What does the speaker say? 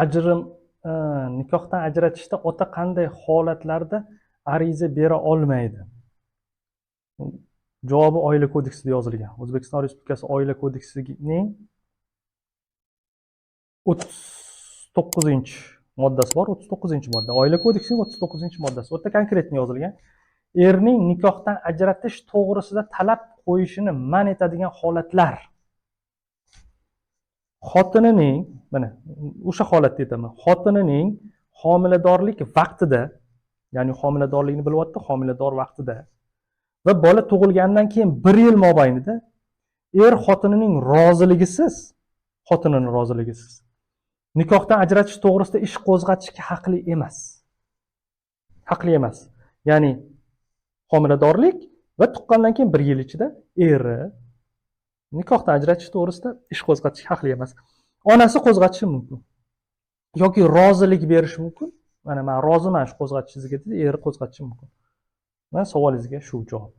Ajrim, nikohdan ajratishda ota qanday holatlarda ariza bera olmaydi? Javobi Oila kodeksida yozilgan. O'zbekiston Respublikasi Oila kodeksining 39-moddasi bor, 39-modda. Oila kodeksining 39-moddasi. U yerda конкретно yozilgan. Erning nikohdan ajratish to'g'risida talab qo'yishini man etadigan holatlar. Xotinining, mana o'sha holatda aytaman, xotinining homiladorlik vaqtida, ya'ni homiladorlikni bilyapti, homilador vaqtida va bola tug'ilgandan keyin bir yil mobaynida er xotinining roziligisiz, xotinini roziligisiz nikohdan ajratish to'g'risida ish qo'zg'atishga haqli emas. Haqli emas. Ya'ni homiladorlik va tuqqandan keyin bir yil ichida eri nikohdan ajratish to'g'risida ish qo'zg'atishga haqli emas. Onasi qo'zg'atishi mumkin yoki rozilik berishi mumkin. Mana, man roziman shu qo'zg'atishingizga, dedi, eri qo'zg'atishi mumkin. Mana, savolingizga shu javob.